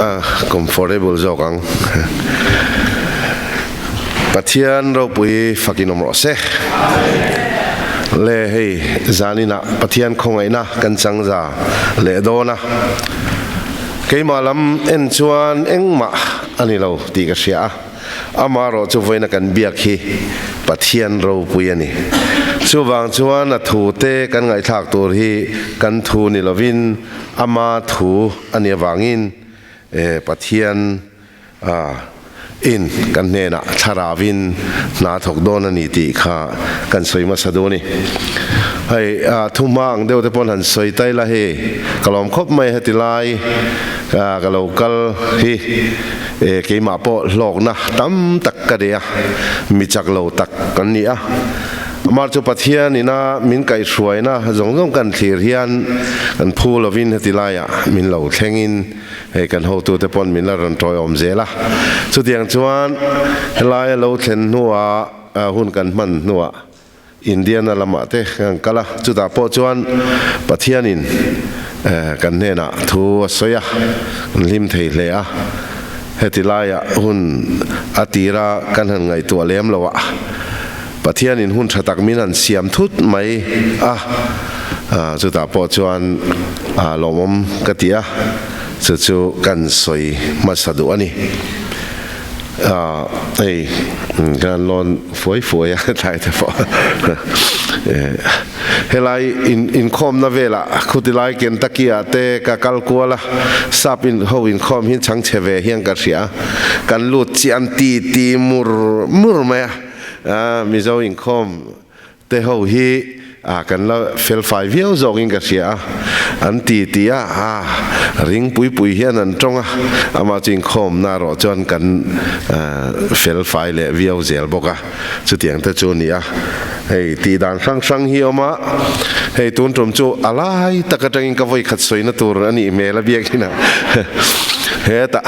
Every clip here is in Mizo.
A comfortable zawk ang. Pathian ropui fakin awm rawh se. Le hei zaninah Pathian khawngaihna kan changza leh dawn a. Keimah lam en chuan engmah a ni lo tih ka hria a. Amaherawh chu vawiina kan biak hi Pathian ropui a ni. Chuvang chuan a thute kan ngaihthlak tur hi kan thu ni lovin ama thu a nih avangin Pathian in kan hnenah thlaravin hna thawk dawn a ni tih kha kan sawi hmasa duh a ni. Hei thu hma ang deuh te pawn han sawi tai la hei ka lawm khawp mai heti lai ka lo kal hi keimah pawh hlawkna tam tak ka nei a, mi chak lo tak kan ni a. Amah chu Pathian ina min kaihhruaina zawng zawng kan thlir hian kan phu lovin heti laiah min lo thlengin hei kan hotute pawn min la rawn tawiawm zel a. Chutiang chuan helaia lo thlen hnuah hun kan hman hnuah Indiana lamah te kan kal a, chutah pawh chuan Pathianin kan hnenah thu a sawi a, kan hlim thei hle a. Heti laiah hun a tira kan han ngaihtuah lem lo a. Pathianin hun tha tak min han siam thut mai a, chutah pawh chuan lawmawm ka ti a, chu chu kan sawi hmasa duh a ni. Hei kan lawn fuai fuai a tlai te pawh helai inkhawmna velah khutilai Kentucky ah te ka kal kual a, sap in ho inkhawm hi chhangchhe ve hian ka hria a, kan lut chiah an ti ti mur mur mai a. Mizo inkhawm te ho hi kan la fel fai viau zawkin ka hria a, an ti ti a, ring pui pui hian an tawng a, amah chu inkhawmna erawh chuan kan fel fai leh viau zel bawk a, chutiang te chu a ni a. Hei tih dan hrang hrang hi a awm a, hei tun tum chu a lai tak atangin ka vawi khat sawina tur a nih hmel a biakin a hetah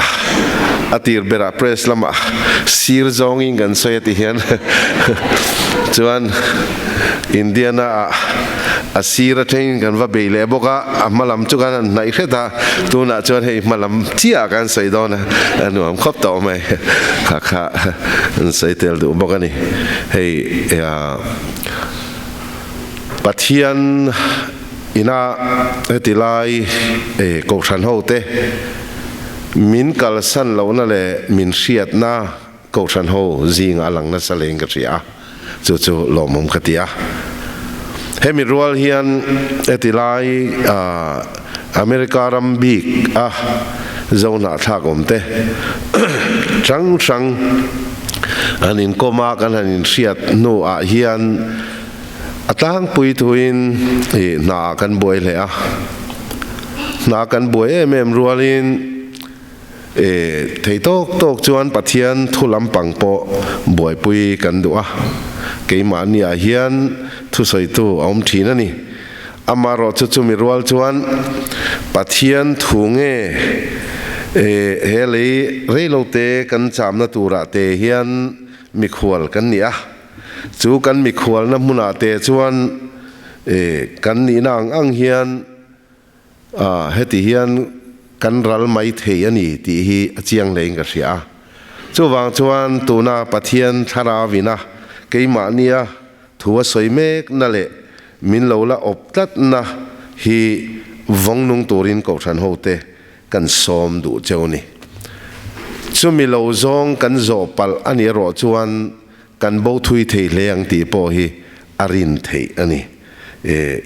a tir berah press lamah sir zawngin kan sawi a ti hian chuan Indiana ah a sir atangin kan va bei leh bawk a, a hma lam chu kan han hnaih hret a, tunah chuan hei hma lam chiah ah kan sawi dawn a, a nuam khawp tawh mai kha kha an sawi tel duh bawk a ni. Hei Pathian ina heti lai Kohhran hote min kalsan lohna leh min hriatna Kohhran ho zingah a lang nasa leng ka hria a, chu chu lawmawm ka ti a. Hemi rual hian heti lai America ram bik a Zohnahthlak awmte hrang hrang an inkawm a, kan han inhriat hnuah hian a tlangpui thuin hna kan buai hle a. Hna kan buai em em rualin thei tawk tawk chuan Pathian thu lampang pawh buaipui kan duh a, keimahniah hian thusawitu a awm thin a ni. Amaherawh chu chumi rual chuan Pathian thu nge he lei reilote kan chamna turah te hian mikhual kan ni a, chu kan mikhualna hmunah te chuan kan nihna ang ang hian heti hian kan ral mai thei a ni tih hi a chiang hlein ka hria a. Chuvang chuan tuna Pathian thlarauina keimahnia Thu a sawi mekna leh min lo la awp tlatna hi vawng nung turin Kohhran hote kan sawm duh cheu ni. Chumi lo zawng kan zawh palh a nih erawh chuan kan bo thui thei hle ang tih pawh hi a rin theih a ni.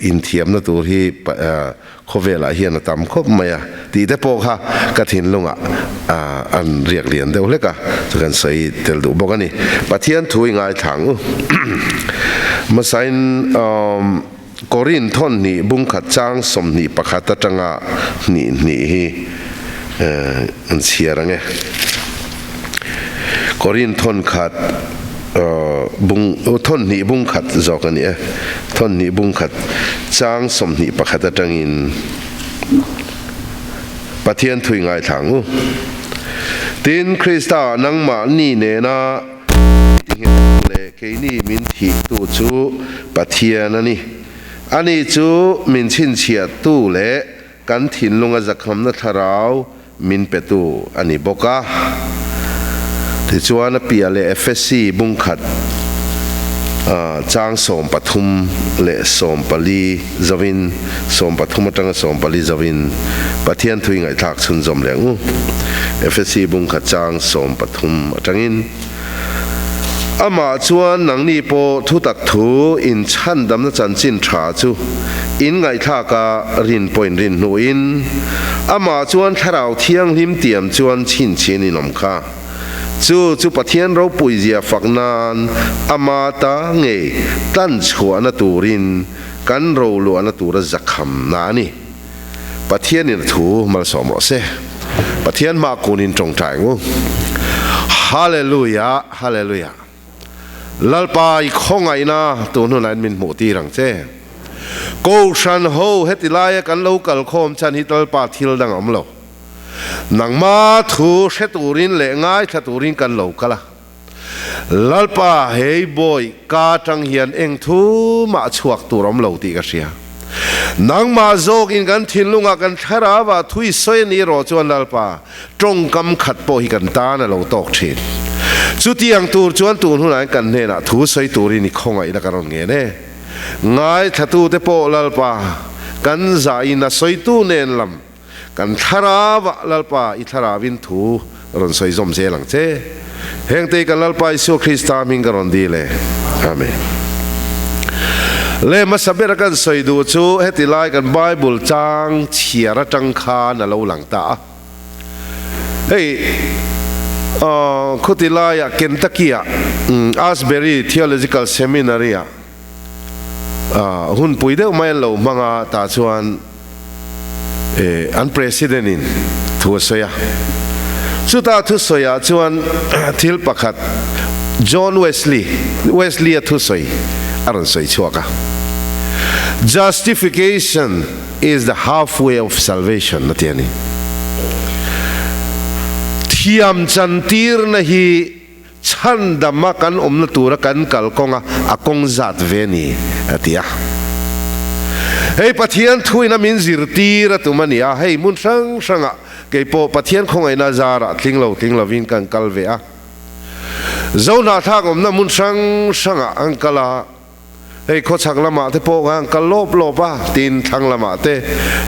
Inthiamna tur hi Khawvelah hian a tam khawp mai a tih te pawh kha ka thinlungah an riak lian deuh hlek a, chu kan sawi tel duh bawk a ni. Pathian thu i ngaithla ang u. Hmasain Korin thawn hnih bungkhat chang 21 atanga hnih hnih hi an chhiar ang e. Korin thawn khat bung thawn hnih bung khat zawk a ni e. Thawn hnih bung khat chang 21 atangin Pathian thui ngaithla ang u. Tin, Krista nangmah ni nena tinghet leh keini min thihtu chu Pathian a ni. Ani chu min chhinchhiahtu leh kan thinlunga zakhamna thlarau. min petu a ni bawk a. Tichuan a piah leh Efesi bungkhat chang 13 leh 14 zovin, 13 atanga 14 zovin Pathian thui ngaihthlak chhunzawm leh ang u. Efesi bungkhat chang 13 atangin. Amah chuan nangni pawh thutak thu inchhandamna chanchin tha chu in ngaihthlak a, rin pawh in rin hnuin, amah chuan Thlarau Thianghlim tiam chuan chhinchhin in awm kha. Chu chu Pathian ropuizia fak nan ama ta ngei tlan chhuahna turin kan roluahna tura zakhamna a ni. Pathianin a thu malsawm rawh se. Pathian hma kunin tawngtai ang u. Hallelujah, Hallelujah. Lalpa i khawngaihna tun hunah in min hmuh tir ang che. Kohhran ho heti laia kan lo kal khawm chhan hi Lalpa thil dang a awm lo. Nangma thu hre turin leh ngaithla turin kan lo kal a. Lalpa, hei bawi ka atang hian eng thu mah chhuak tur awm lo tih ka hria. Nangmah zawkin kan thinlungah kan thlarauah thu i sawi a ni erawh chuan Lalpa, tawngkam khat pawh hi kan tan a lo tawk thin. Chutiang tur chuan tun hunah hian kan hnenah thu sawi turin i khawngaihna ka rawn ngen e. Ngaithlatute pawh Lalpa, kan zahin a sawitu nen lam Kan thlarauah Lalpa i thlarauin thu rawn sawi zawm zel ang che. Hengte hi kan Lalpa Isua Krista hming ka rawn dil e. Amen. Le hmasa bera kan sawi duh chu heti lai kan Bible chang chhiar atang khan a lo lang ta a. Hei khuti laiah Kentucky-ah Asbury Theological Seminary-ah hunpui deuh mai an lo hmang a, tah chuan an President in thu a sawi a. Chuta thusawiah chuan thil pakhat John Wesley, Wesley-a thusawi a rawn sawi chhuak a. Justification is the halfway of salvation a ti a ni. Thiam chantirna hi Chhandama kan awmna tura kan kal kawnga a kawng zat ve ni, a ti a. Hei Pathian thuina min zirtir a tum a ni a, hei hmun hrang hrangah kei pawh Pathian khawngaihna zarah tling lo tling lovin kan kal ve a. Zohnahthlak awmna hmun hrang hrangah an kal a. Hei khawchhak lamah te pawh khan kal lawp lawp a, tin thlang lamah te,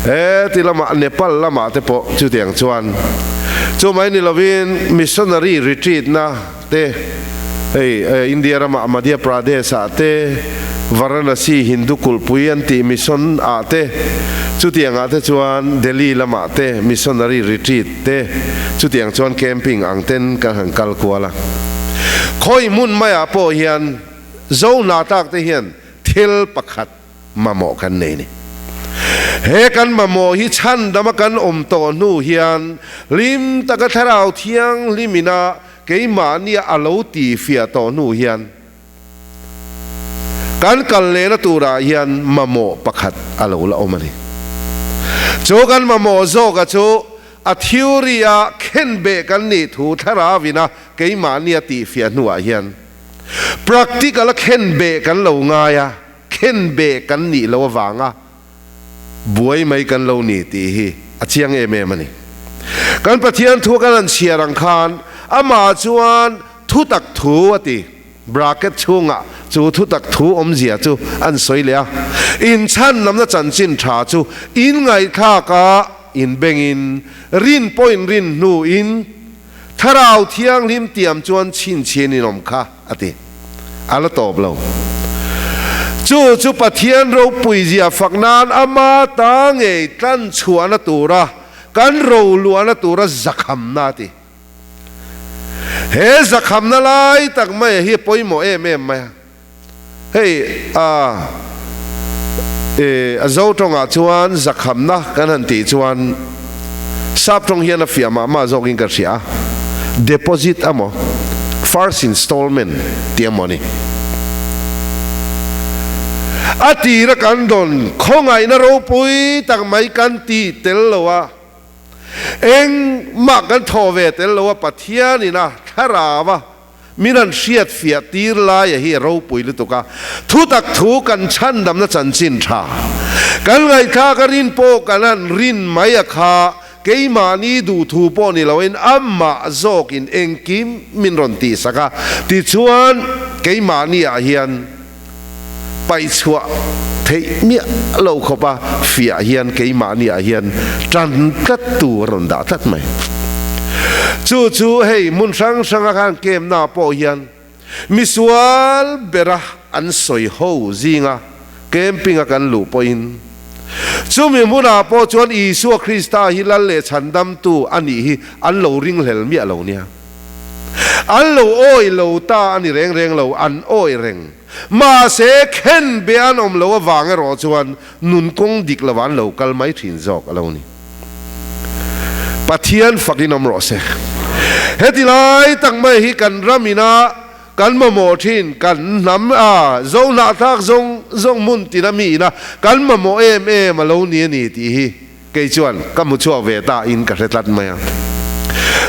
he ti lamah Nepal lamah te pawh chutiang chuan chu mai ni lovin missionary retreat na te hei India ramah Madhya Pradesh ah te Varanasi Hindu kulhpui an tih mission ah te chutiang ah te chuan Delhi lamah te missionary retreat te chutiang chuan camping ang ten kan han kal kual a. Khawi hmun maiah pawh hian Zo hna tlak te hian thil pakhat mamawh kan nei ni. He kan mamawh hi chhandama kan awm tawh hnu hian hlim taka Thlarau Thianghlimina keimahnia a lo tifiah tawh hnu hian kan kal lehna turah hian mamawh pakhat a lo la awm a ni. Chu kan mamawh zawka chu a theory-a khenbeh kan nih thu Thlarauina keimahnia tihfiah hnuah hian Practical a khen beh kan lo ngai a, khen beh kan nih lo avanga buai mai kan lo ni tih hi a chiang em em a ni. Kan Pathian thu kan han chhiar ang khan amah chuan thutak thu a ti, bracket chhungah chu thutak thu awmzia chu an sawi leh a, inchhan lamna chanchin tha chu inngaihthlak a inbengin rin pawh inrin hnuin Thlarau Thianghlim tiam chuan chhinchhin in awm kha, a ti. A la tawp lo. Chu chu Pathian ropuizia fak nan ama ta ngei tlan chhuahna tura kan roluahna tura zakhamna a ti. He zakhamna lai tak mai hi a pawimawh em em mai a. Hei a e a zo tawngah chuan zakhamna kan han tih chuan sap tawng hian a fiah mah mah zawkin ka hria a, deposit amaw first installment tih amaw ni. A tira kan dawn khawngaihna ropui tak mai kan tih tel lo a, engmah kan thawh ve tel lo a, Pathianin a thlarau a Min an hriat fiah tir laia hi a ropui lutuk a, thutak thu kan chhandamna chanchin tha kan ngaihthlak a rin pawh kan han rin mai a kha. keimahni duhthu pawh ni loin amah zawkin engkim min rawn tihsak a, tichuan keimahni ah hian paihchhuah theih miah lo khawpa fiah hian keimahni ah hian tan tlat tu a rawn dah tlat mai. Chu chu hei hmun hrang hranga khan kemna pawh hian misual bera an sawi ho zinga camping a kan luh pawhin chumi hmunah pawh chuan Isua Krista hi Lal leh Chhandamtu a nih hi an lo ringhlel miah lo nia. An lo awih lo ta a ni reng reng lo, an awih reng. Mahse, khen be an awm lo avang erawh chuan nun kawng dik lovah an lo kal mai thin zawk a lo ni. Pathian fakin awm rawh se. Heti lai tak mai hi kan ram ina kan mamawh thin, kan hnam a zo hnahthlak zawng zawng hmun tina mi ina kan mamawh em em a lo ni a ni tih hi Kei chuan ka hmu chhuak ve ta in ka hre tlat mai a.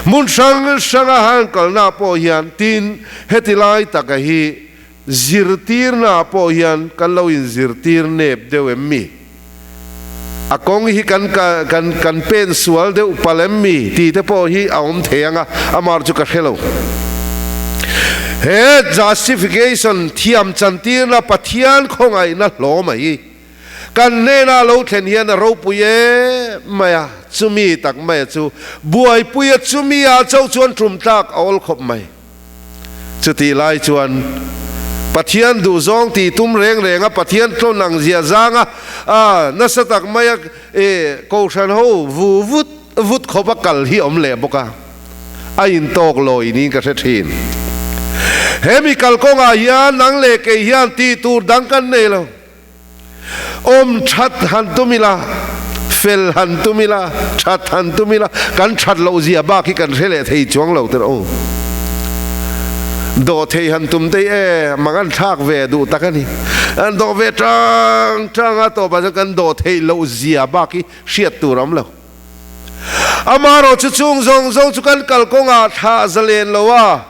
Hmun hrang hranga han kalna pawh hian tin heti lai taka hi zirtirna pawh hian kan lo inzirtir nep deuh em mi? A kawng hi kan kan kan pen sual deuh palh em mi? Tih te pawh hi a awm thei ang a, amar chu ka hre lo. He justification thiam chantirna Pathian khawngaihna hlawm a hi. Kan hnena lo thlen hian a ropui em mai a, chumi tak maia chu buaipuia chumi ah chauh chuan tum tlak a awl khawp mai. Chutih lai chuan Pathian duhzawng tih tum reng reng a, Pathian tlawn ang zia zang a, a nasa tak maia e kohhran ho vu vut vut khawp a kal hi awm leh bawk a, a intawk lawi niin ka hre thin. He mi kalkawngah hian nang leh kei hian tih tur dang kan nei lo. Awm that han tum ila, fel han tum ila, that han tum ila, kan that loh zia bak hi kan hre leh thei chuang lo tirh u. Dawh thei han tum tei e, mang an thlak ve duh tak a ni. An dawh ve tang tang a, tawpah chuan kan dawh theih loh zia bak hi hriat tur a awm lo. Amaherawh chu chung zawng zawng chu kan kalkawngah thlah zalen lo a,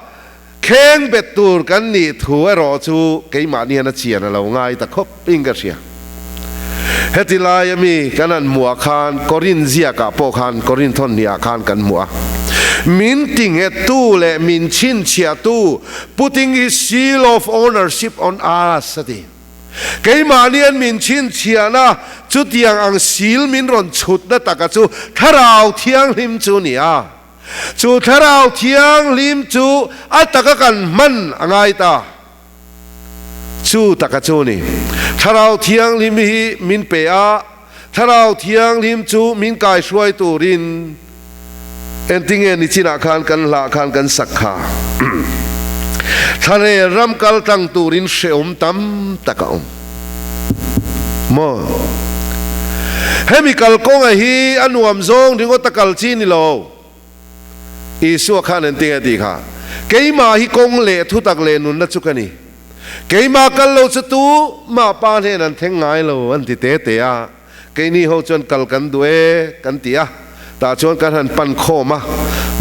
Kheng bet tur kan nih thu erawh chu keimahni hian a chian a lo ngai ta khawp in ka hria. Heti laia mi kan han hmuh ah khan Korin ziakah pawh khan Korin thawnhnih ah khan kan hmuh a. Min tinghet tu leh min chhinchhiah tu putting his seal of ownership on us a ti. Keimahni an min chhinchhiahna chutiang ang seal min rawn chhutna taka chu Thlarau Thianghlim chu ni a. Chu Thlarau Thianghlim chu a taka kan hman a ngai ta. Chu taka chu ni. Thlarau Thianghlim hi min pe a, Thlarau Thianghlim chu min kaihruai turin entinge nichinah khan kan hlah khan kan sak kha. Thlarel ram kal tlang turin hrehawm tam tak a awm. Maw? Hemi kalkawnga hi a nuam zawng ringawt a kal chi ni lo. Isua khan engtinge a tih kha? Keimah hi kawng leh thutak leh nunna chu ka ni. Keimah kal lo chu tu mah pa hnen an thleng ngai lo an ti te te a. Keini ho chuan kal kan duh e kan ti a, tah chuan kan han pan khawm a.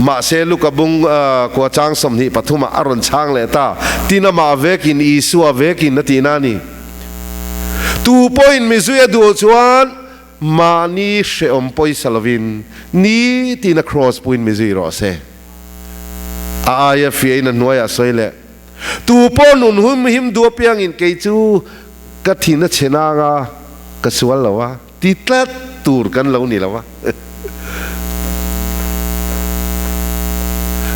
Mahse Luka bung kua chang 23 ah a rawn chhang leh ta, tin amah vekin Isua vekin a tihna a ni. Tu pawhin mizui a duh chuan mahni hrehawm pawisa lovin nitin a kraws puin mizui rawh se. A aia fiahin a hnuaiah sawi leh. Tu pawh nun hum him duh apiangin kei chu ka thin a chhe nang a, ka sual lo a, ti tlat tur kan lo ni lo a.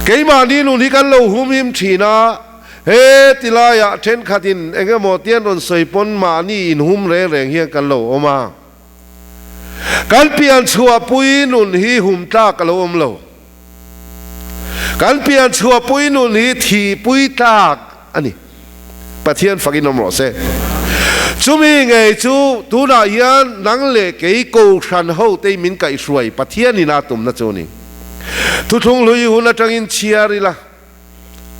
Keimahni nun hi kan lo hum him thin a, he ti laiah thenkhatin eng emaw ti an rawn sawi pawn mahni inhum reng reng hian kan lo awm a. Kan pian chhuahpui nun hi hum tlak a lo awm lo. Kan pian chhuahpui nun hi thihpui tlak a ni. Pathian fakin awm rawh se. Chumi ngei chu tunah hian nang leh kei kohhran hote min kaihhruai Pathianin a tumna chu a ni. Thuthlung hlui hun atangin chhiar ila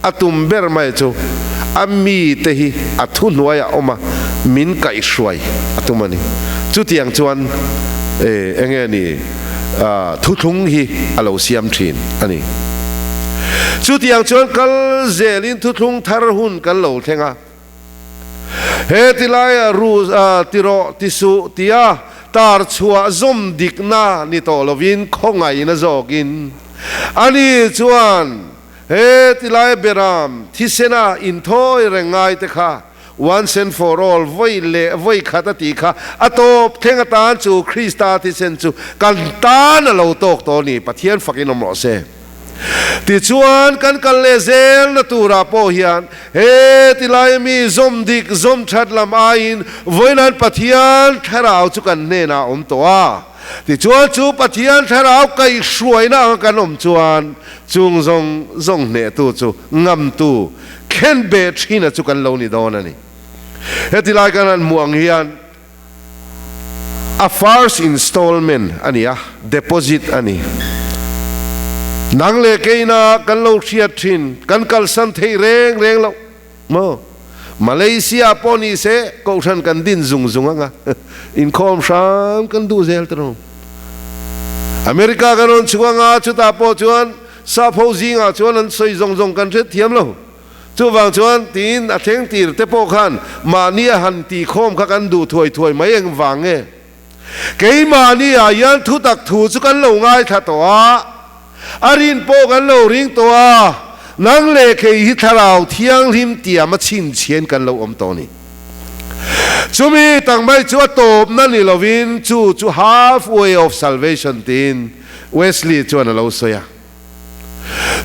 a tum ber mai chu a mite hi a thuhnuaiah awm a, min kaihhruai a tum a ni. Chutiang chuan enge ni thuthlung hi a lo siam thin a ni. Chutiang chuan kal zelin thuthlung thar hun kan lo thleng a. He ti laia ru ti rawh ti suh tia tar chhuah zawm dikna ni tawh lovin khawngaihna zawkin ani chuan he tilai beram thisena inthawi reng ngai te kha once and for all vawi leh vawi khat a tih kha a tawp thleng atan chu Krista thisen chu kan tan a lo tawk tawh a ni, Pathian fakin awm rawh se. Tichuan, kan kal leh zelna turah pawh hian he tilai mi zawm dik zawm that lam aiin vawinan Pathian thlarau chu kan hnenah a awm tawh a. Tichuan, chu Pathian thlarau kaihhruaina anga kan awm chuan chung zawng zawng hnehtu chu ngamtu thlen beh thina chu kan lo ni dawn a ni. Heti lai kan han hmuh ang hian a first installment a ni a, deposit a ni. Nang leh keina kan lo hriat thin, kan kalsan theih reng reng loh maw? Malaysia pawh ni se kohhran kan din zung zung anga inkhawm hram kan duh zel ta rawh. America kan rawn chhuk anga chutah pawh chuan sap ho zingah chuan an sawi zawng zawng kan hriat thiam lo. Chuvang chuan tiin a thleng tir te pawh khan mahni a han tih khawm kha kan duh thuai thuai mai eng vang nge? Keimahni ah hian thutak thu chu kan lo ngaithla tawh a, a rin pawh kan lo ring tawh a, nang leh kei hi thlarau thianghlim tiam a chhinchhian kan lo awm tawh a ni. Chumi tak mai chu a tawpna ni lovin chu chu half way of salvation tiin Wesley chuan a lo sawi a.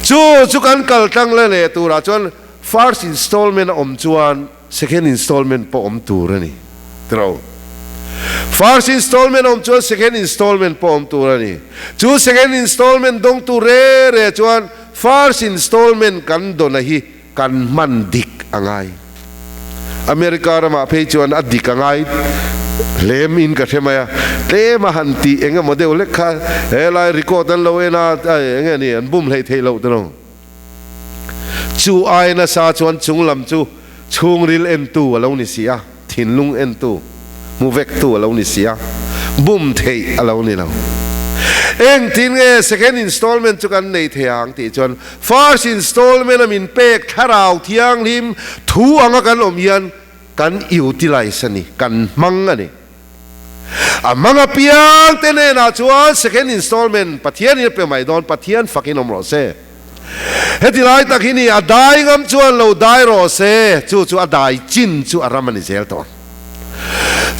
Chu chu kan kal tlang la leh turah chuan first installment a awm chuan second installment pawh awm tur a ni tiro. First installment a awm chuan second installment pawh awm tur a ni. Chu second installment dawng tur re re chuan first installment kan dawna hi kan hman dik a ngai. America ramah phei chuan a dik a ngai hlem in ka hre mai a, tlem a han tih eng emaw deuh hlek kha helai record an lo en a, eng nge ni an bum hleih theih loh te lo. Chu ai nasa chuan chung lam chu chhungril entu a lo ni si a, thinlung entu, hmu vektu a lo ni si a, bum theih a lo ni lo. Engtin nge second installment chu kan nei thei ang tih chuan first installment a min pek thlarau thianghlim thu anga kan awm hian kan utilize a ni, kan hmang a ni. A hmang apiang te hnenah chuan second installment Pathian in a pe mai dawn, Pathian fakin awm rawh se. Heti lai tak hi ni, a dai ngam chuan lo dai rawh se, chu chu a dai chin chu a ram a ni zel tawh ang.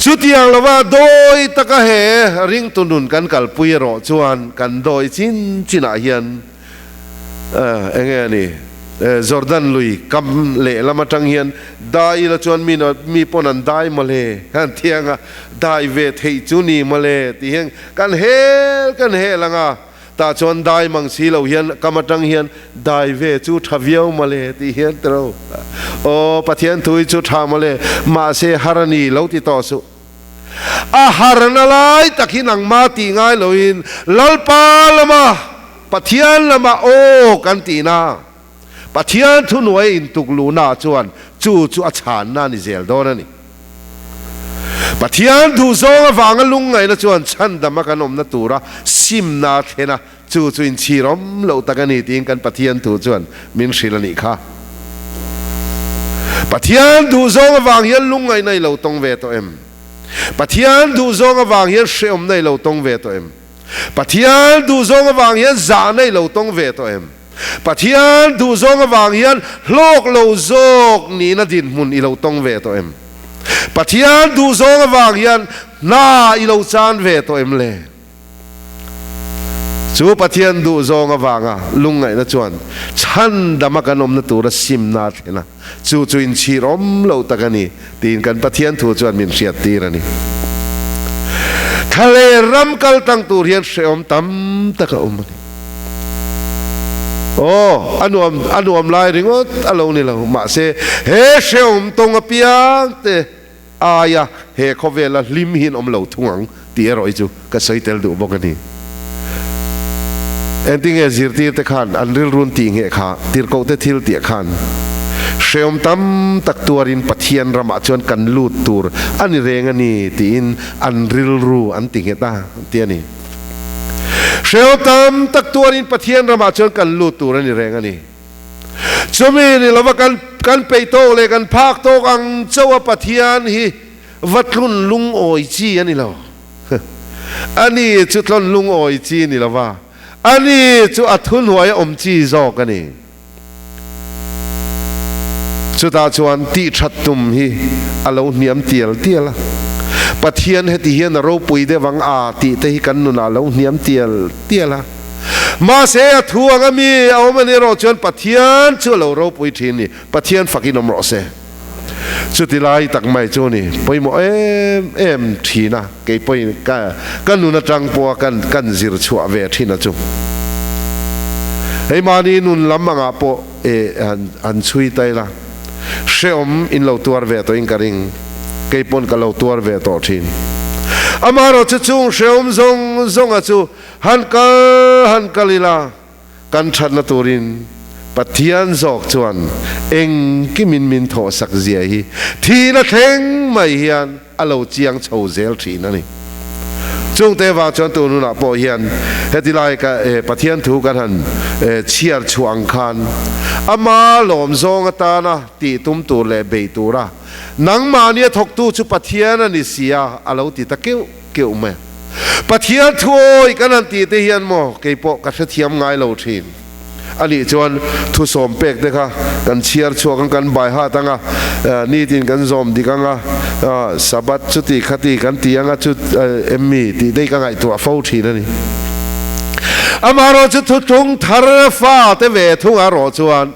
Chutiang lova dawi taka he ringtu nun kan kalpui erawh chuan kan dawi chin chinah hian enge a ni, Jordan lui kam lehlam atang hian dai ila chuan mi mi pawn an dai mawle an ti ang a, dai ve theih chu ni mawle tih hian kan hel kan hel ang a. Tah chuan dai mang si lo hian kam atang hian dai ve chu tha viau mawle tih hian ti ro. Aw Pathian thu hi chu tha mawle mahse har a ni lo ti tawh suh. A harna lai tak hi nangma tih ngai loin Lalpa lama Pathian lama aw kan tihna Pathian thuhnuai intuk luhnaah chuan chu chu a chhanna a ni zel dawn a ni. Pathian duhzawng avanga lungngaihna chuan chhandama kan awmna tura simna a thlen a, chu chu inchhir awm loh tak a ni tiin kan Pathian thu chuan min hrilh a nih kha. Pathian duhzawng avang hian lungngaihna i lo tawng ve tawh em? Pathian duhzawng avang hian hrehawmna i lo tawng ve tawh em? Pathian duhzawng avang hian zahna i lo tawng ve tawh em? Pathian duhzawng avang hian hlawk lo zawk nihna dinhmun i lo tawng ve tawh em? Pathian duhzawng avang hian hna i lo chan ve tawh em le? Chu Pathian duhzawng avanga lungngaihna chuan chhandama kan awmna tura simna a thlen a, chu chu inchhir awm lo tak a ni tiin kan Pathian thu chuan min hriattir a ni. Thla ram kal tang tur hian hrehawm tam tak a awm a ni. Aw, a nuam, a nuam lai ringawt a lo ni lo. Mahse, he hrehawm tawng apiang te aia he khawvela hlim hian awm lo thung ang tih erawh hi chu ka sawi tel duh bawk a ni. Engtinge zirtir te khan an rilrun tih ngheh kha tirhkoh te thil tih khan hrehawm tam tak tuarin Pathian ramah chuan kan lut tur a ni reng a ni tiin an rilru an ti nghet a ti a ni. Hrehawm tam tak tuarin Pathian ramah chuan kan lut tur a ni reng a ni. Chumi ni lova kan kan peih tawk leh kan phak tawk ang chauh a Pathian hi va tlun lungawi chi a ni lo. Ani chu tlawn lungawi chi ni lova, ani chu a thuhnuaia awm chi zawk a ni. Chutah chuan tihthat tum hi a lo hniam tial tial a. Pathian heti hian a ropui deuh ang a tih te hi kan nunah a lo hniam tial tial a. Mahse a thu ang a mi a awm a nih erawh chuan Pathian chu a lo ropui thin ni. Pathian fakin awm rawh se. Chuti lai tak mai chu ni pawimawh em em thin a, kei pawhin ka ka nun atang pawha kan kan zir chhuah ve thin a chu. Hei mahni nun lam angah pawh e han han chhui ta ila, hrehawm in lo tuar ve tawhin ka ring, kei pawn ka lo tuar ve tawh thin. Amaherawhchu chung hrehawm zawng zawnga chu han kal han kal ila, Kan thatna turin Pathian zawk chuan engkimin min thawhsak zia hi thihna thleng mai hian a lo chiang chho zel thin a ni. Chungte vang chuan tun hunah pawh hian heti lai ka Pathian thu kan han chhiar chhuah ang khan ama lawm zawng atana tih tum tur leh bei tura nangmahnia thawktu chu Pathian a ni sia a lo ti ta keuh keuh mai. Pathian thuawi kan han tih te hian maw kei pawh ka hrethiam ngai lo thin. A nih chuan thusawm pek te kha kan chhiar chhuak ang, kan bai hat ang a, nitin kan zawm dik ang a, Sabbath chuti khati kan ti ang a chu em mi tih te hi ka ngaihtuah fo thin a ni. Amaherawhchu thuthlung thar fa te ve thungah rawh chuan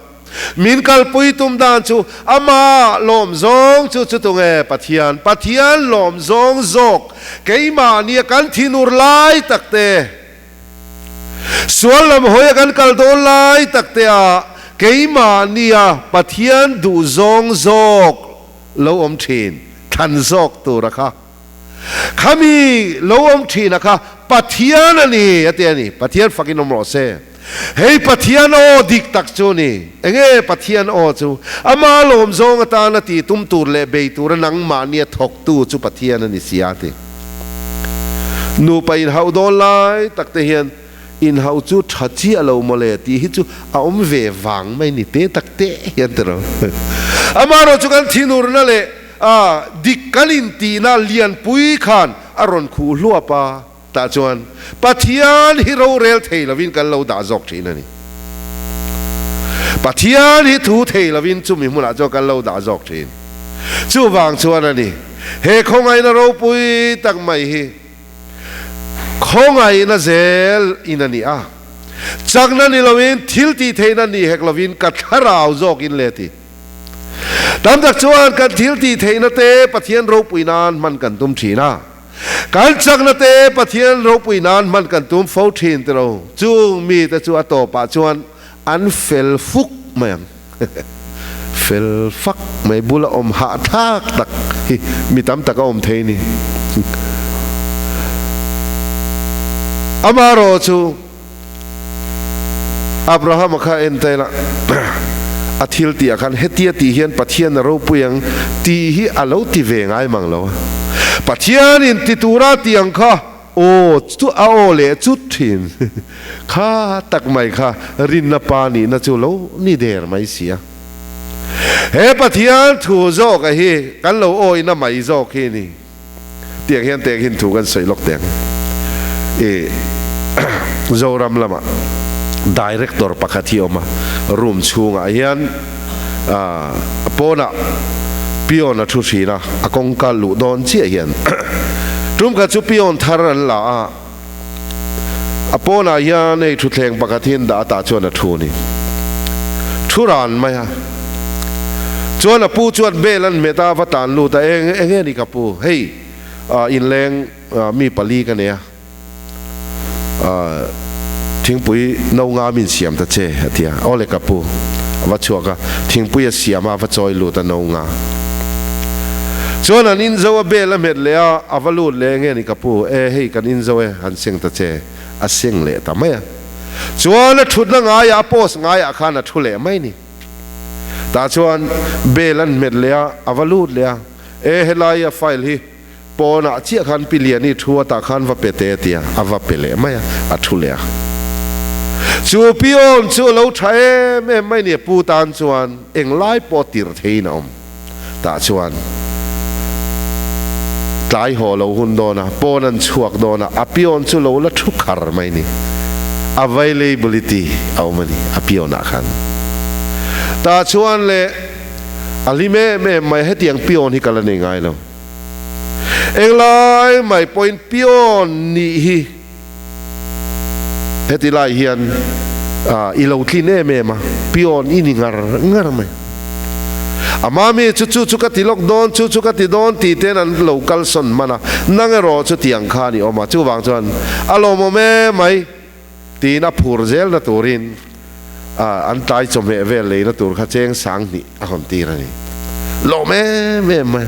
Min kalpui tum dan chu ama lawm zawng chu chu tunge Pathian, Pathian lawm zawng zawk keimahnia kan thinur lai tak te, sual lam hawia kan kal dawn lai tak te ah keimahnia Pathian duh zawng zawk lo awm thin, thlan zawk tura kha. Khami lo awm thina kha Pathian a ni a ti a ni. Pathian fakin awm rawh se. Hei Pathian aw dik tak chu a ni. Enge Pathian aw chu? Ama lawm zawng atana tih tum tur leh bei tura nangmahnia thawktu chu Pathian a ni si a ti. Nupa inhauh dawn lai tak te hian inhauh chu tha chiah lo mawle tih hi chu a awm ve vang mai ni te tak te hian tiraw. Amaherawhchu chu kan thinurna leh A dik kan intihna lianpui khan a rawn khuh hluap a, tah chuan Pathian hi rorel thei lovin kan lo dah zawk thin a ni. Pathian hi thu thei lovin chumi hmunah chuan kan lo dah zawk thin. Chuvang chuan a ni, he khawngaihna ropui tak mai hi khawngaihna zel in a ni a, chakna ni lovin thil tih theihna ni hek lovin ka thlarau zawkin le ti. Tam tak chuan kan thil tih theihna te Pathian ropui nan hman kan tum thin a, kan chakna te Pathian ropui nan hman kan tum fo thin tiro. Chung mite chu a tawpah chuan an fel fuk mai ang. Fel fak mai bula awm hahthlak tak hi mi tam tak a awm thei ni. Amaherawhchu. Abrahama kha en ta ila, a thil tih ah khan hetia tih hian Pathian a ropui ang tih hi a lo ti ve ngai mang lo a. Pathianin ti tura tih ang kha aw chu a aw leh chut thin. Kha tak mai kha rinna pa nihna chu lo ni der mai si a. He Pathian thu zawk a hi kan lo awihna mai zawk hi ni. Tiang hian teng hin thu kan sawi lawk teng. I Zoram lama Director pakhat hi awm a, room chhungah hian pawnah peon a thu thin a, a kawngka luh dawn chiah hian tum khat chu peon thar an la a, a pawnah hian hei thutthleng pakhat hi an dah a tah chuan a thu a ni. Thu ran mai a. Chuan a pu chuan bel an hmet a, va tan lut a, eng enge ni ka pu, hei inleng mi pali ka nei a, thingpui no nga min siam ta che a ti a, aw le ka pu, a va chhuak a, thingpui a siam a, a va chawi lut a no nga. Chuan an inzo a bel a hmet leh a, a va lut leh enge ni ka pu, e hei kan inzo e, han seng ta che, a seng leh ta mai a. Chuan a thutna ngaiah a post ngaiah khan a thu leh mai ni. Tah chuan bel an hmet leh a, a va lut leh a, E helai a file hi pawnah chiah khan Pi Liani thu a tah khan va pe te a ti a, a va pe leh mai a, a thu leh a. Chu Pi Awn chu a lo tha em em mai ni a pu tan chuan englai pawh tirh theiin a awm. Tah chuan. tlai haw lo hun dawn a, pawn an chhuak dawn a, a pion chu lo la thu khar mai ni. Availability a awm a ni a pion ah khan. Tah chuan le a hlim em em mai, hetiang pion hi ka la nei ngai lo. Englai mai pawhin pion nih hi heti lai hian i lo tlin em em a, pion i ni ngar ngar mai. A mami chu chu chu ka ti lawk dawn, chu chu ka ti dawn tih ten an lo kalsawn hman a, nang erawh chu tiang khan i awm a, chuvang chuan a lawmawm em mai tiin a phur zelna turin an tlai chawhmeh vel leina tur kha cheng sanghnih a hawn tir a ni. Lawm em em mai.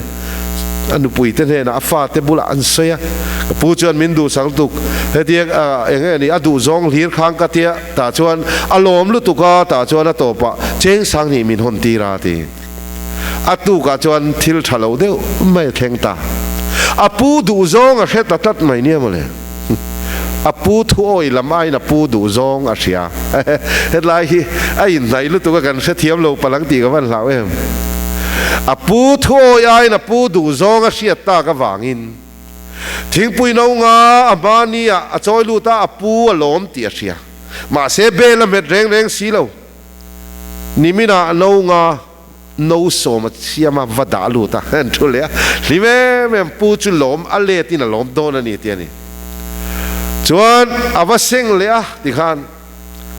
A nupui te hnenah a fate bulah an sawi a, ka pu chuan min duhsak lutuk, hetiang eng nge ni a duh zawng hlir khang ka tia, tah chuan a lawm lutuk a, tah chuan a tawpah cheng sanghnih min hawn tir a ti. A tukah chuan thil tha lo deuh mai a thleng ta. A pu duh zawng a hre ta tlat mai nia mawle. A pu thuawi lam aiin a pu duh zawng a hria. Hetlai hi a inhnaih lutuk a kan hrethiam lo palang tih ka van hlau em. A pu thuawi aiin a pu duh zawng a hriat tak avangin thingpui no nga a hmani ah a chawi lut a, a pu a lawm tih a hria. Mahse bel a hmet reng reng si lo. Niminah no nga. No sawm a siam a, va dah lut a, an thu leh a, hlim em em pu chu lawm a let in a lawm dawn a ni tih a ni. Chuan a va seng leh a tikhan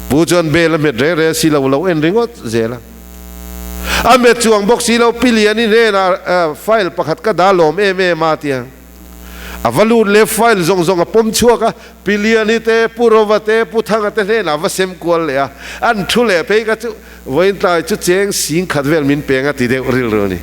pu chuan bel a hmet reng reng si lo, lo en ringawt zel a. A hmet chuang bawk si lo, Pi Liani hnenah file pakhat ka dah lawm em em a tia. A va lut leh file zawng zawng a pawm chhuak a, Pi Liani te, Pu Rova te, Pu Thanga te hnenah a va sem kual leh a, an thu leh phei kha chu vawiin tlai chu cheng sing khat vel min peng a ti deuh rilru a ni.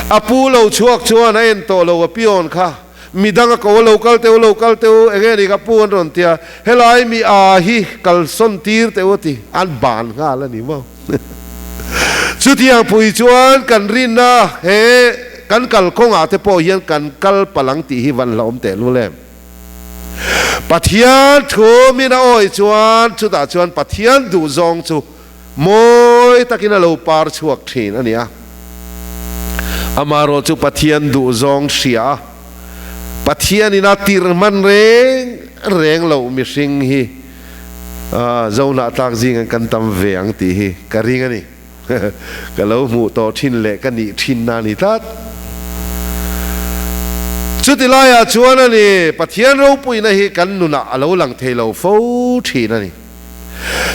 A pu lo chhuak chuan a en tawh lo a pion kha, midang a ko a lo kal teu lo kal teu eng nge ni ka pu an rawn ti a, helai mi a hi kalsawn tir teu a ti, an ban nghal a ni maw. Chutiang pui chuan kan rinna he kan kalkawngah te pawh hian kan kal palang tih hi van hlauhawm teh lul em? Pathian thu min a awih chuan chutah chuan Pathian duhzawng chu mawi takin a lo par chhuak thin a ni a. Amaherawhchu Pathian duhzawng hria a, Pathianin a tirh hman reng reng loh mihring hi Zohnah tlak zing an kan tam ve ang tih hi ka ring a ni. Ka lo hmuh tawh thin leh ka nih thin na ni tlat. Chuti laiah chuan a ni, Pathian ropuina hi kan nunah a lo lang thei lo fo thin a ni.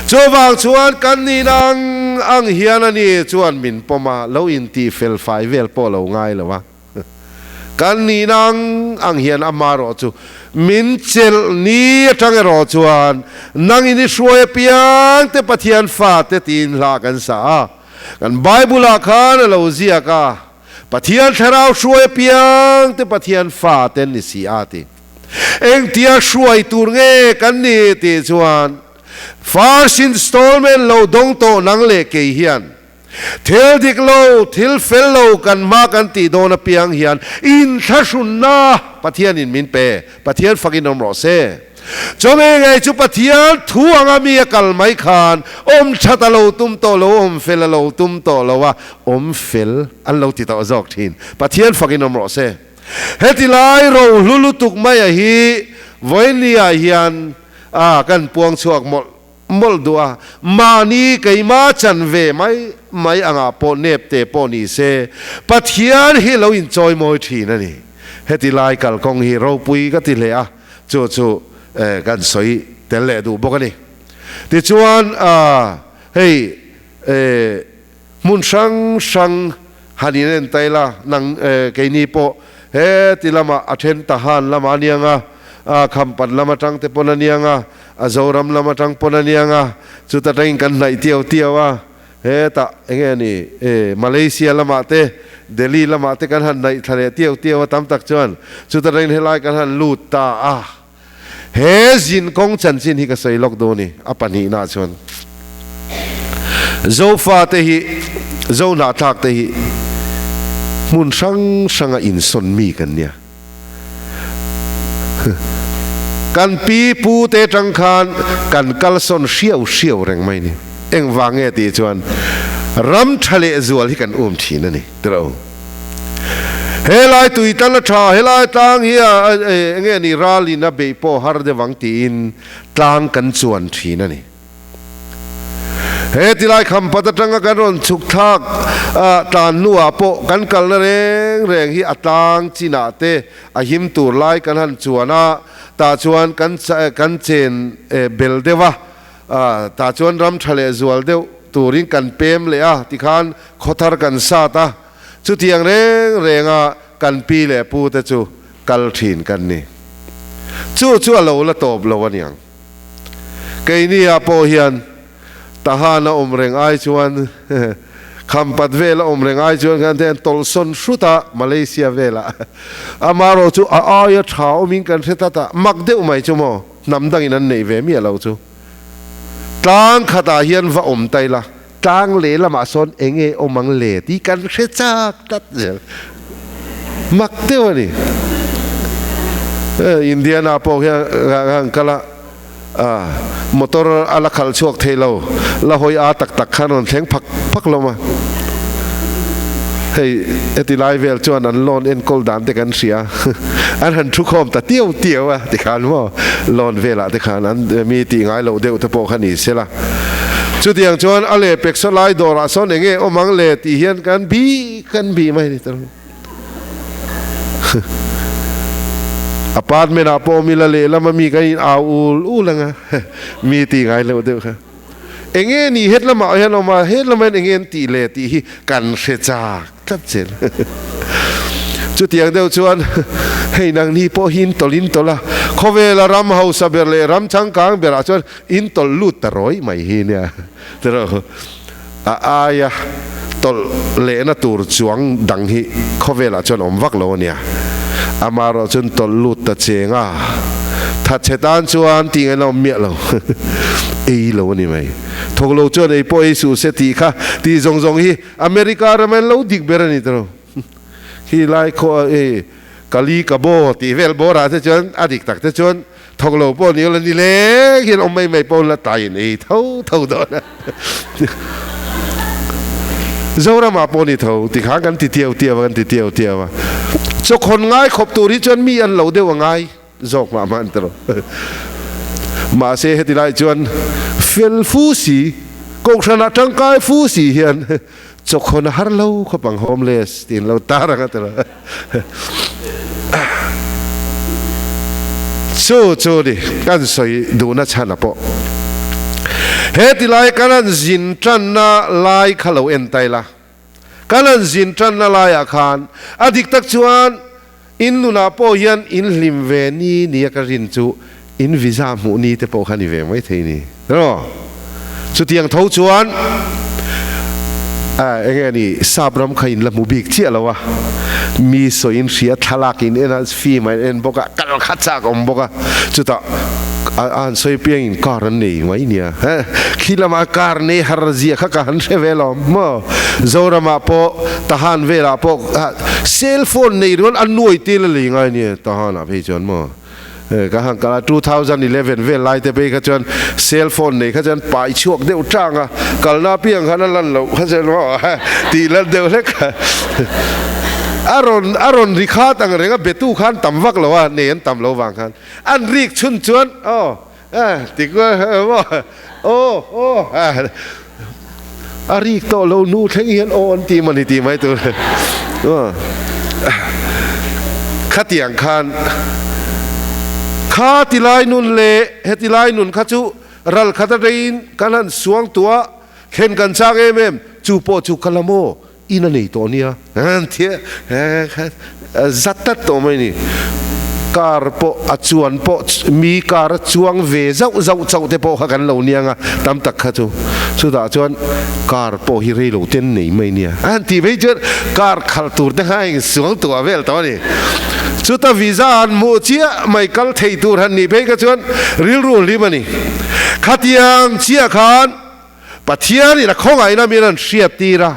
Chuvang chuan kan nihna ang ang hian a ni chuan min pawm a, lo intih fel fai vel pawh lo ngai lo a. Kan nihna ang ang hian amaherawh chu min chelh ni atang erawh chuan nang in i hruai apiang te Pathian fate tiin hla kan sa a. Kan Bible ah khan a lo ziak a, Pathian thlarau hruai apiang te Pathian fate an ni si a ti. Engtia hruai tur nge kan ni tih chuan first installment lo dawng tawh nang leh kei hian Thil dik lo, thil fel lo kan hma kan tih dawn apiang hian inthlahrunna Pathianin min pe. Pathian fakin awm rawh se. Chawhmeh ngei chu Pathian thu anga mi a kal mai khan awm that a lo tum tawh lo, awm fel a lo tum tawh lo a, awm fel an lo ti tawh zawk thin. Pathian fakin awm rawh se. Heti lai rohlu lutuk maia hi vawinia hian a kan puang chhuak mawlh Mawlh duh a, mahni keima chan ve mai mai angah pawh nep te pawh ni se, Pathian hi lo inchawi mawi thin a ni. Heti lai kalkawng hi ropui ka ti hle a, chu chu kan sawi tel leh duh bawk a ni. Tichuan, hei hmun hrang hrang han inen ta ila, nang keini pawh heti lamah a then Tahan lamah a niang a, Khampat lam atang te pawn a niang a, A Zoram lam atang pawn a niang a, chuta tangin kan hnaih tiau tiau a, hetah eng nge ni e Malaysia lamah te, Delhi lamah te kan han hnaih thla leh tiau tiau a tam tak chuan chuta tangin helai kan han lut ta a. He zin kawng chanchin hi ka sawi lawk dawn i, a pahnihna chuan Zofa te hi, Zohnahthlak te hi hmun hrang hranga insawn mi kan nia. Kan pi pu te tang khan kan kalsawn hriau hriau reng mai ni. Engvang nge tih chuan ram tha leh zual hi kan um thin a ni tiraw. Helai tui tan a tha, helai tlang hi a enge ni ralin a beih pawh har deuh ang tiin tlang kan chuan thin a ni. He tilai khampat atanga kan rawn chhuk thlak tlan hnuah pawh kan kalna reng reng hi a tlang chinah te a him tur lai kan han chuan a, tah chuan kan kan chen bel deuh a, tah chuan ram tha leh zual deuh turin kan pem leh a tikhan khawthar kan sat a, chutiang reng renga kan pi leh pu te chu kal thin kan ni. Chu chu a lo la tawp lo aniang. Keini ah pawh hian Tahan a awm reng ai chuan Khampat vel a awm reng ai chuan khan te an tawlhsawn hrut a Malaysia velah amaherawh chu a aia tha awmin kan hre tlat a, mak deuh mai chu maw hnam dangin an neih ve miah lo chu. Tlang khatah hian va awm ta ila tlang lehlamah sawn eng nge awm ang le tih kan hre chak tlat zel. Mak deuh a ni. Indiana pawh hian an kal a, motor a la khalh chhuak thei lo, la hawi a tak tak khan rawn thleng phak phak lo ma. Hei heti lai vel chuan an loan enkawl dan te kan hria, an han thu khawm ta tiau tiau a tikhan maw loan velah te khan an mi tih ngai loh deuh te pawh kha ni se la. Chutiang chuan a lehpek saw lai dawrah sawn eng nge awm ang le tih hian kan bih kan bih mai a ni ta lo. Apartment ah pawh mi la lehlam a mi kan in au ul ul ang a, mi tih ngai loh deuh kha. Eng nge ni het lamah hian awm a, het lamah hian eng nge an tih le tih hi kan hre chak tlat zel. Chutiang deuh chuan hei nangni pawh hi in tawlh in tawlh a, khawvela ram hausa ber leh ram changkang berah chuan in tawlh lut ta rawih mai hi nia tiraw. A aia tawlh lehna tur chuang dang hi khawvelah chuan awm vak lo a nia. Amaherawh chuan tawlh lut ta cheng a, thatchhe tan chuan tih ngaihna awm miah lo. Ei lo a ni mai. Thawk lo chuan ei pawh ei suh se tih kha tih zawng zawng hi America ram hian lo dik ber a ni ta lo. Khi lai khaw ei Kali Kabo tih vel bawrah te chuan a dik tak te chuan Thawk lo pawh ni ula ni leng hian awm mai mai pawh la tain ei tho tho dawn a. Zoramah pawh ni tho tikhan kan ti tiau tiau a, kan ti tiau tiau a. Chawkhawn ngai khawp tur hi chuan mi an lo deuh a ngai zawk mah mah an ti lo. Mahse heti lai chuan fel fu si, kohhranah tangkai fu si hian chawkhawn a har lo khawp ang homeless tiin lo tar ang a ti lo. Chu chu ni kan sawi duhna chhan a pawh. He tilai kan han zin tanna lai kha lo en ta ila. Kan han zin tanna laiah khan a dik tak chuan in nunah pawh hian in hlim ve ni nia ka rin chu in visa hmuh ni te pawh kha ni ve mai thei ni. Emaw? Chutiang tho chuan eng nge ni sap ram kha in la hmu bik chiah lo a, mi sawi in hria thlalak in en a, film a in en bawk a, kal kha chak awm bawk a, chutah a han sawi piang in car an nei mai nia, khi lama car nei har zia kha ka han hre ve lo maw, Zoramah pawh Tahan velah pawh cell phone nei rual a nuai tel a lei ngai nia Tahanah phei chuan maw. Ka han kal a, 2011 vel lai te phei kha chuan cell phone nei kha chuan pai chhuak deuh tang a, kalna apiang khan a lan loh kha chuan maw tih lan deuh hlek a, a rawn a rawn ri khat ang reng a, betu khan tam vak lo a, nei an tam lo vang khan an rik chhun chuan aw ti maw aw aw a rik tawh lo nu thleng hian aw an ti mawni tih mai tur khatiang khan kha ti lai nun leh heti lai nun kha chu ral khat a reiin kan han suang tua thlen kan chak em em chu pawh chu ka la maw in a nei tawh nia zat tlat tawh mai ni. Car pawh a chuan pawh mi car a chuang ve zauh zauh chauh te pawh kha kan lo nia nga tam tak kha chu chutah chuan car pawh hi rei lo ten nei mai nia a han tih mai chuan car khalh tur te kha a insuang tuah vel tawh a ni. Chuta visa han hmuh chiah mai kal thei tur han nih phei kha chuan rilru hlim a ni. Khatiang chiah khan Pathianin a khawngaihna min an hriat tir a,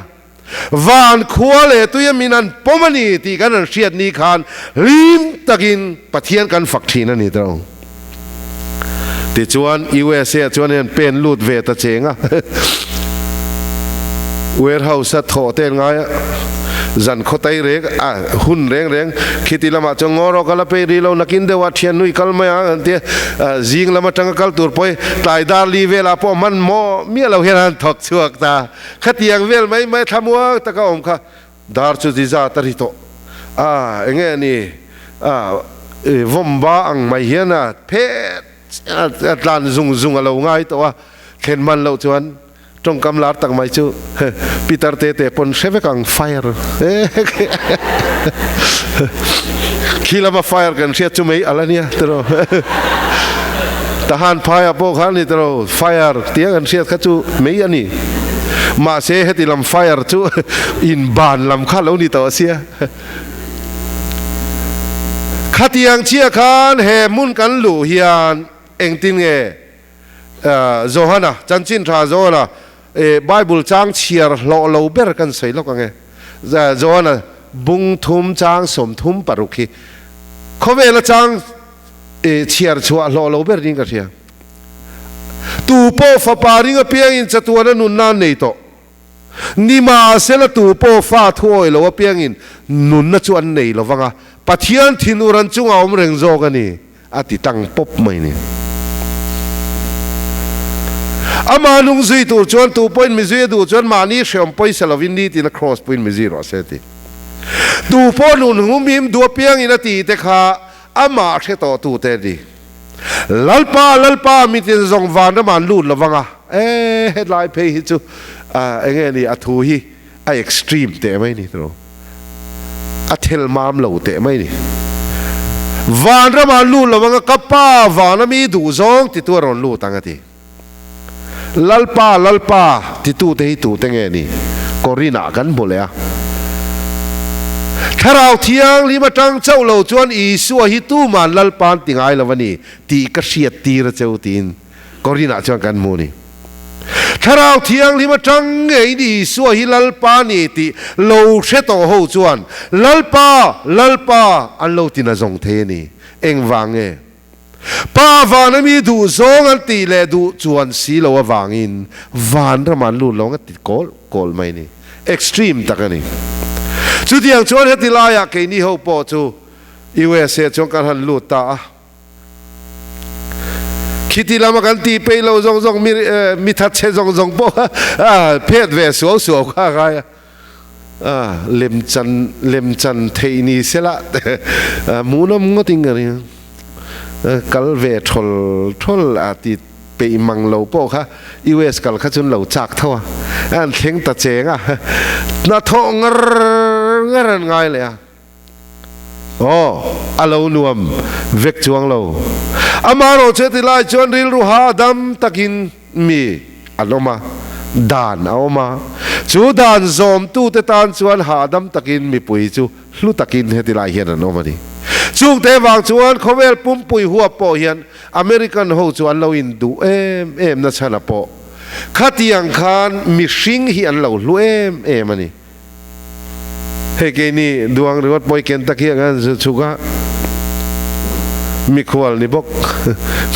van khua leh tuia min an pawm a ni tih kan an hriat ni khan hlim takin Pathian kan fak thin a ni tawh. Tichuan USA chuan hian pen lut ve ta cheng a, warehouse a thawh te an ngai a. Zan khaw tai reng a hun reng reng khiti lamah chuan ngaw rawh ka la pei rih lo nakin deuh ah thian nui kal mai ang an tia zing lam atanga kal tur pawh hi tlai dar li velah pawh hman maw miah lo hian an thawk chhuak ta. Khatiang vel mai mai thlamuang taka awm kha dar chu ti zat a ri tawh a enge a ni a vawm ba ang mai hian a phet a tlan zung zung a lo ngai tawh a thlen man loh chuan Tawngkam lar tak mai chu Peter te te pawn hre vek ang fire khi lama fire kan hriat chu mai ala nia tiraw Tahan phaiah pawh khan ni tiraw fire tia kan hriat kha chu mai a ni mahse heti lam fire chu in ban lam kha lo ni tawh a sia Khatiang chiah khan he hmun kan luh hian engtin nge Johana, Chanchin Tha Johana, Bible chang chhiar hlawh lo ber kan sawi lawk ang e. Johana bung thum chang 36 hi khawvela chang chhiar chhuah hlawh lo ber niin ka hria. Tu pawh fapa ring apiangin chatuana nunna an nei tawh. Nimahsela tu pawh fa thuawi lo apiangin nunna chu an nei lo vang a, Pathian thinur an chungah awm reng zawk a ni. A ti tang pawp mai ni. Amah nung zui tur chuan tu pawhin mi zui a duh chuan mahni hreawm pawisa lovin nitin a cross puiin mi zui rawh se a ti. Tu pawh nun humhim duh apiangin a ti te kha amah hre tawh tu te a ni. Lalpa, Lalpa, mitin zawng vanram ah an lut lovang a. E, hetlai phei hi chu enge ni a thu hi. A extreme teh mai ni tiraw? A thel mam lo teh mai ni. Vanram ah lut lo anga ka pa vana mi duh zawng titu a rawn lut ang a ti. Lalpa, Lalpa titu te hi tute nge ni? Korin ah kan hmu leh a. Thlarau Thianghlim atang chauh lo chuan Isua hi tuman Lalpa an ti ngai lo a ni tih ka hriat tir a cheu tiin Korin ah chuan kan hmu a ni. Thlarau Thianghlim atang ngeiin Isua hi Lalpa ni tih lo hre tawh ho chuan Lalpa, Lalpa an lo ti nazawng thei a ni. Engvang nge? Pa van ami duh zawng an tih leh duh chuan si lo avangin vanram an lut lo ang a ti kawl kawl mai a ni. Extreme tak a ni. Chutiang chuan heti laiah keini ho pawh chu USA chuan kan han lut ta a. Khiti lama kan tih peih lo zawng zawng mi mi thatchhe zawng zawng pawh kha phet ve suau suau kha a ngai a, lemchan lemchan theih ni sela hmuhnawm ngawtin ka ring a, kal ve thawl thawl a ti peih mang lo pawh kha US kal kha chuan lo chak tho a, an thleng ta cheng a, hnathawh ngar ngar an ngai leh a. Aw, a lo nuam vek chuang lo. Amaherawh chu heti lai chuan rilru ha dam takin mi an awm a, dan a awm a. Chu dan zawmtute tan chuan hahdam takin mipui chu hlu takin heti lai hian an awm a ni. Chungte vang chuan khawvel pumpui huap pawh hian American ho chu an lo induh em em na chhan a pawh khatiang khan mihring hi an lo hlu em em a ni. Hei keini duang ringawt pawi ken tak hi ang a chhuk a, mikhual ni bawk,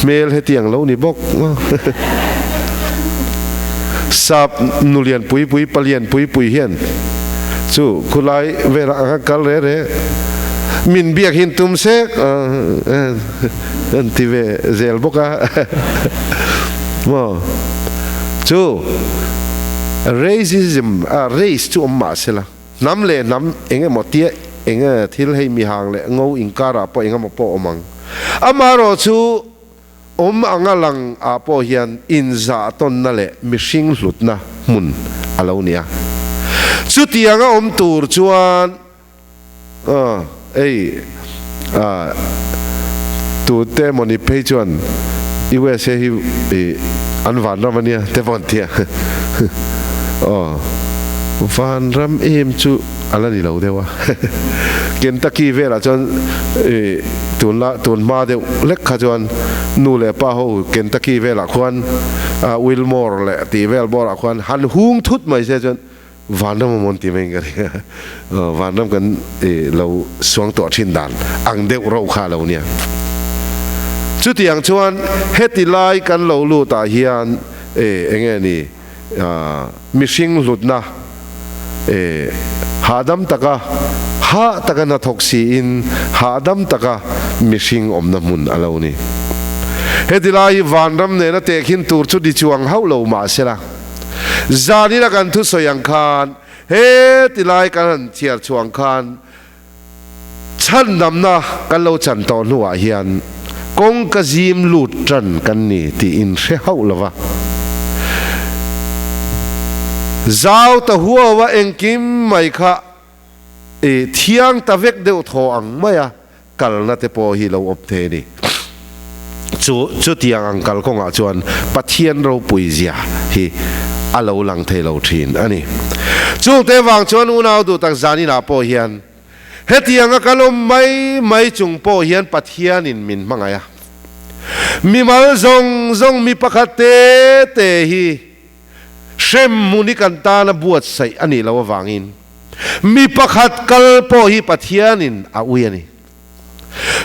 hmel hetiang lo ni bawk. Sap nulian pui pui, palian pui pui hian chu khulai velah ang a kal re re. Min biak hin tum sek an ti ve zel bawk a. Maw chu racism a race chu awm mah sela hnam leh hnam eng emaw tia eng thil hei mihang leh ngo inkar ah pawh eng emaw pawh awm ang amaherawh chu awm anga lang ah pawh hian inzah tawnna leh mihring hlutna hmun a lo ni a chutianga awm tur chuan Aw ei ah tute mawni phei chuan USA hi an vanram ania te pawh an tia aw vanram em chu ala ni lo deuh a Kentucky velah chuan tunla tun hma deuh lek kha chuan nu leh pa ho Kentucky velah khuan Wilmore leh tih vel bawrah khuan han hung thut mai se chuan Vanram a mawn ti mai in ka ring a, vanram kan lo suang tawh thin dan ang deuh rauh kha a lo nia. Chutiang chuan heti lai kan lo lut ah hian enge ni mihring hlutna Hahdam taka, hah taka hnathawk siin hahdam taka mihring awmna hmun a lo ni. Heti lai hi vanram nena tehkhin tur chu ni chuang hauh lo mah sela, zanina kan thusawi ang khan heti lai kan han chhiar chhuah ang khan Chhandamna kan lo chan tawh hnuah hian kawngka zim lut tan kan ni tih in hre hauh lo va. Zau ta huaua engkim mai kha i thiang ta vek deuh thaw ang maia kalna te pawh hi lo awm thei a ni. Chu chutiang ang kal kawngah chuan Pathian ropui zia hi a lo lang thei lo thin a ni. Chungte vang chuan unau duh tak zaninah pawh hian hetianga kan awm mai mai chung pawh hian Pathianin min hmangaih a. Mimal zawng zawng mi pakhat te te hi hrem hmun hi kan tana buatsaih a nih loh avangin mi pakhat kal pawh hi Pathianin a ui a ni.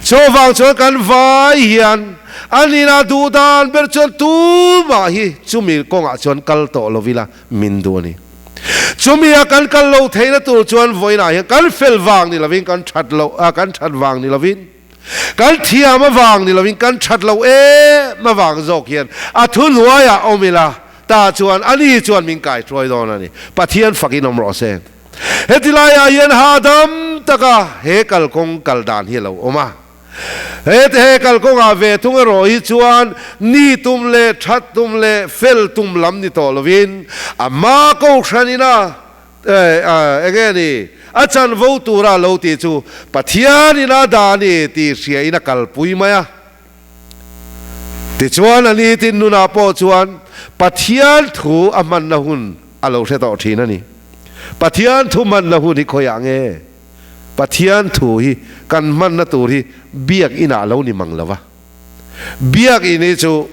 Chuvang chuan kan vai hian an inah duh dan ber chuan tumah hi chumi kawngah chuan kal tawh lo ila min duh a ni. Chumi a kan kal lo theihna tur chuan vawiinah hian kan fel vang ni lovin kan that loh a kan that vang ni lovin kan thiam avang ni lovin kan that loh em avang zawk hian a thuhnuaiah awm ila ta chuan ani chuan min kaihruai dawn a ni. Pathian fakin awm rawh se. Heti laiah hian hahdam taka he kalkawng kal dan hi a lo awm a. Heti he kalkawngah ve thung erawh hi chuan ni tum leh that tum leh fel tum lam ni tawh lovin a hma kohhran ina enge ni a chanvo tura lo tih chu Pathian ina dah a ni tih hria in a kalpui mai a. Tichuan a ni tin nunah pawh chuan Pathian thu a hmanna hun a lo hre tawh thin a ni. Pathian thu hmanna hun hi khawiah nge? Pathian thu hi kan hmanna tur hi biak inah lo ni mang lo va. Biak in hi chu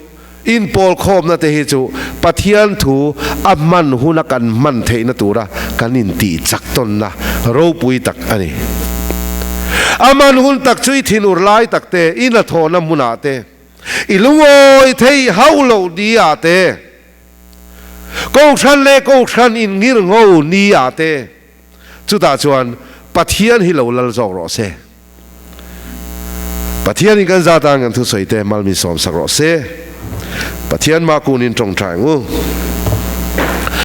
inpawl khawmna te hi chu Pathian thu a hman huna kan hman theihna tura kan intih chak tawnna ropui tak a ni. A man hun tak chu i thinur lai tak te, i hnathawhna hmunah te, i lungawi theih hauh loh ni ah te, Kohhran leh Kohhran in ngir ngo ni ah te, chutah chuan Pathian hi lo lal zawk rawh se. Pathian in kan zat an kan thusawi te malmi sawmsak rawh se. Pathian mah kun in tawngtai ang u.